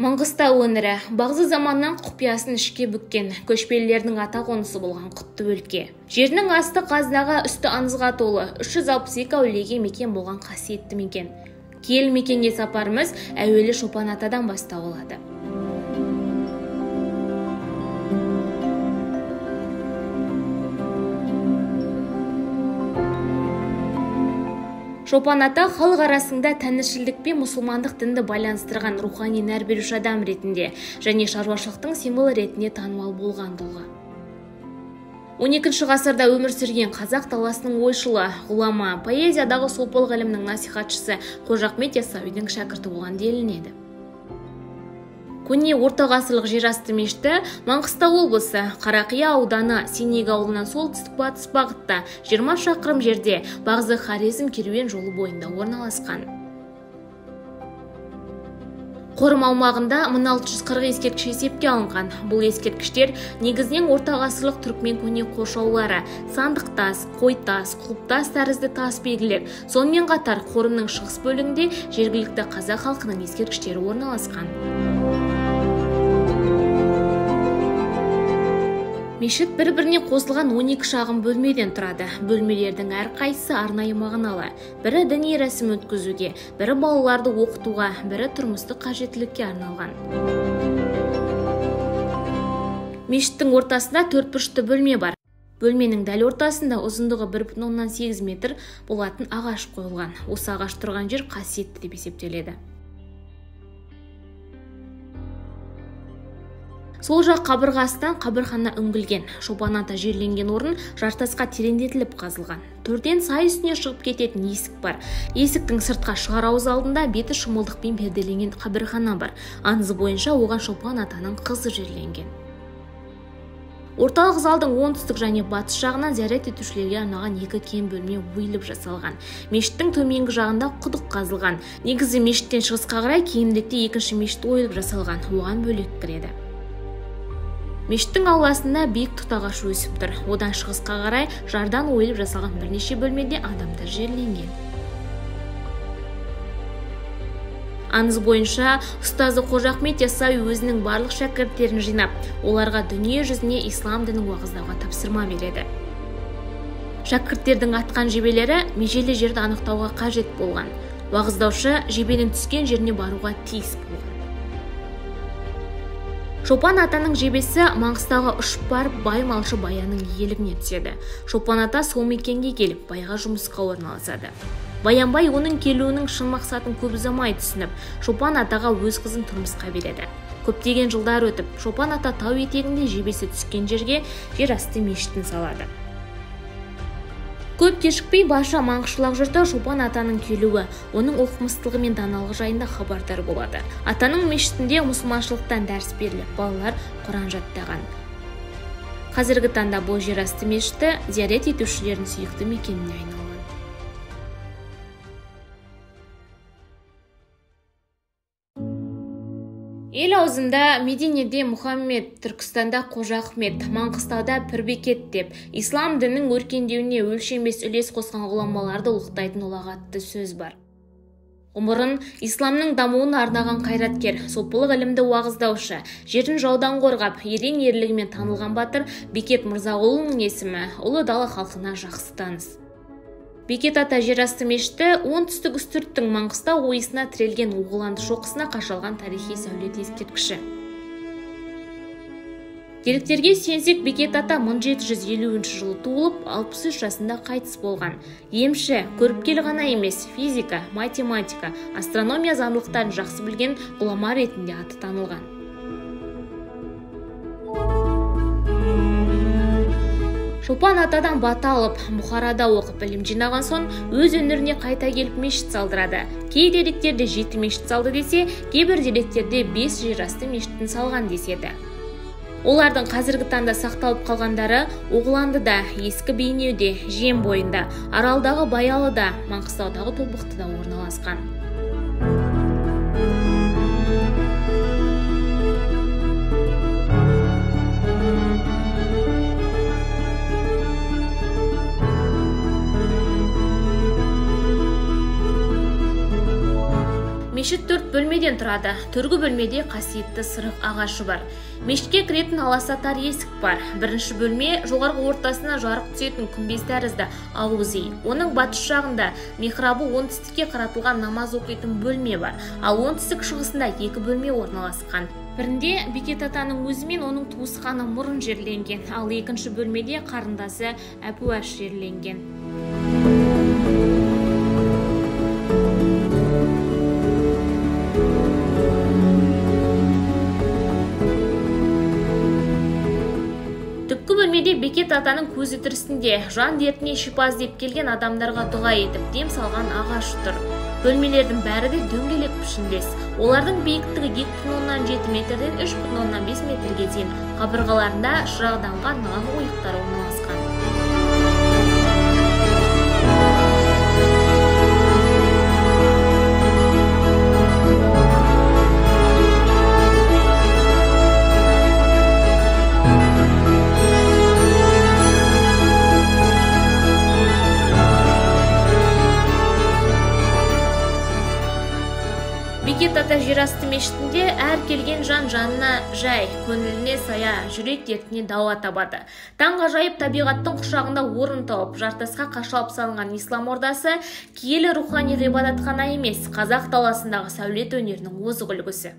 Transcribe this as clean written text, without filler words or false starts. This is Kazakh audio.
Маңғыстау өңірі бағзы заманнан құпиясын ішке бүккен, көшпелілердің ата қонысы болған құтты өлке. Жерінің асты қазынаға, үсті аңызға толы, 362 әулиеге мекен болған қасиетті мекен. Киелі мекенге сапарымыз әуелі Шопан атадан бастау алады. Шопан ата халық арасында тәңіршілдік пен мұсылмандық дінді байланыстырған рухани нәр беруші адам ретінде және шаруашылықтың символы ретінде танымал болған тұлға. 12 ғасырда өмір сүрген қазақ даласының ойшылы, ғұлама, поэзиядағы сопылық ілімнің насихатшысы Қожа Ахмет Яссауидің шәкірті болған делінеді. Көне орта ғасырлық жерасты мешіті Маңғыстау облысы Қарақия ауданы Сенек ауылынан солтүстік батыс бағытта 20 шақырым жерде Бағзы Хорезм керуен жолы бойында орналасқан. Қорым аумағында 1640 ескерткіш есепке алынған. Бұл ескерткіштер негізінен орта ғасырлық түркмен көне қоршаулары, сандықтас, қойтас, құлыптас тәрізді тас белгілер. Сонымен қатар қорымның шығыс бөлігінде жергілікті қазақ халқының ескерткіштері орналасқан. Мешіт бір-біріне қосылған 12 шағын бөлмеден тұрады. Бөлмелердің әрқайсысы арнайы мағыналы. Бірі діни рәсім өткізуге, бірі балаларды оқытуға, бірі тұрмыстық қажеттілікке арналған. Мешіттің ортасында төртбұрышты бөлме бар. Бөлменің дәл ортасында ұзындығы 1,8 метр болатын ағаш қойылған. Осы ағаш тұрған жер қасиетті деп есептеледі. Сол жақ қабырғасынан қабірхана үңгілген. Шопан ата жерленген орын жартасқа тереңдетіліп қазылған. Төрден сай үстіне шығып кететін есік бар. Есіктің сыртқа шығар ауыз алдында беті шымылдықпен перделенген қабірхана бар. Аңыз бойынша оған Шопан атаның қызы жерленген. Орталық залдың оңтүстік және батыс жағынан зиярат етушілерге арналған екі кең бөлме ойылып жасалған. Мешіттің төменгі жағында құдық қазылған. Негізі мешіттен шығысқа қарай кейініректе екінші мешіт ойылып жасалған. Оған бөлек кіреді. Мешіттің ауласында биік тұт ағашы өсіп тұр. Одан шығысқа қарай жардан ойылып жасалған бірнеше бөлмеде адамдар жерленген. Аңыз бойынша ұстазы Қожа Ахмет Яссауи өзінің барлық шәкірттерін жинап, оларға дүние жүзіне ислам дінін уағыздауға тапсырма береді. Шәкірттердің атқан жебелері межелі жерді анықтауға қажет болған. Уағыздаушы жебенің түскен жеріне баруға тиіс болған. Шопан атаның жебесі Маңғыстауға ұшып барып, бай малшы Баянның иелігіне түседі. Шопан ата сол мекенге келіп, байға жұмысқа орналасады. Баянбай оның келуінің шын мақсатын көп ұзамай түсініп, Шопан атаға өз қызын тұрмысқа береді. Көптеген жылдар өтіп, Шопан ата тау етегінде жебесі түскен жерге жерасты мешітін салады. Көп кешікпей барша маңғышлақ жұрты Шопан атаның келуі, оның оқымыстылығы мен даналығы жайында хабардар болады. Атаның мешітінде мұсылманшылықтан дәріс беріліп, балалар Құран жаттаған. Қазіргі таңда бұл жерасты мешіті зиярет етушілердің сүйікті мекеніне айналған. Ел аузында Мединеде Мұхаммед, Түркістанда Қожа Ахмет, Маңғыстауда Пірбекет деп, ислам дінінің өркендеуіне өлшенбес үлес қосқан ғұламаларды ұлықтайтын ұлағатты сөз бар. Ғұмырын исламның дамуына арнаған қайраткер, сопылық ілімді уағыздаушы, жерін жаудан қорғап, ерен ерлігімен танылған батыр Бекет Мырзағұлының есімі ұлы дала халқына жақсы таныс. Бекет ата жерасты мешіті оңтүстік Үстірттің Маңғыстау ойысына тірелген Оғыланды шоқысына қашалған тарихи сәулет ескерткіші. Деректерге сүйенсек, Бекет ата 1750 жылы туылып, 63 жасында қайтыс болған. Емші, көріпкел ғана емес, физика, математика, астрономия заңдылықтарын жақсы білген ғұлама ретінде аты танылған. Шопан атадан бата алып, Бұхарада оқып білім жинаған соң, өз өңіріне қайта келіп мешіт салдырады. Кей деректерде 7 мешіт салды десе, кейбір деректерде 5 жерасты мешітін салған деседі. Олардың қазіргі таңда сақталып қалғандары Оғыландыда, Ескі Бейнеуде, Жем бойында, Аралдағы Баялыда, Маңғыстаудағы Тобықтыда орналасқан. Мешіт төрт 4 бөлмеден тұрады. Төргі бөлмеде қасиетті сырық ағашы бар. Мешітке кіретін аласа тар есік бар. Бірінші бөлме жоғарғы ортасына жарық түсетін күмбез тәрізді ауыз үй. Оның батыс жағында михрабы оңтүстікке қаратылған намаз оқитын бөлме бар. Ал оңтүстік шығысында 2 бөлме орналасқан. Бірінде Бекет атаның өзі мен оның туысқаны Мұрын жерленген, ал екінші бөлмеде қарындасы Әпуаш жерленген. Түпкі бөлмеде Бекет атаның көзі тірісінде жан дертіне шипа іздеп келген адамдарға дұға етіп дем салған ағаш тұр. Бөлмелердің бәрі де дөңгелек пішіндес. Олардың биіктігі 2,7 метрден 3,5 метрге дейін. Қабырғаларында шырағданға нан ойықтары орналасқан. Бекет ата жерасты мешітінде әр келген жан жанына жай, көңіліне сая, жүрек дертіне дауа табады. Таңғажайып табиғаттың құшағында орын тауып, жартасқа қашалып салынған ислам ордасы киелі рухани ғибадатхана емес, қазақ даласындағы сәулет өнерінің озық үлгісі.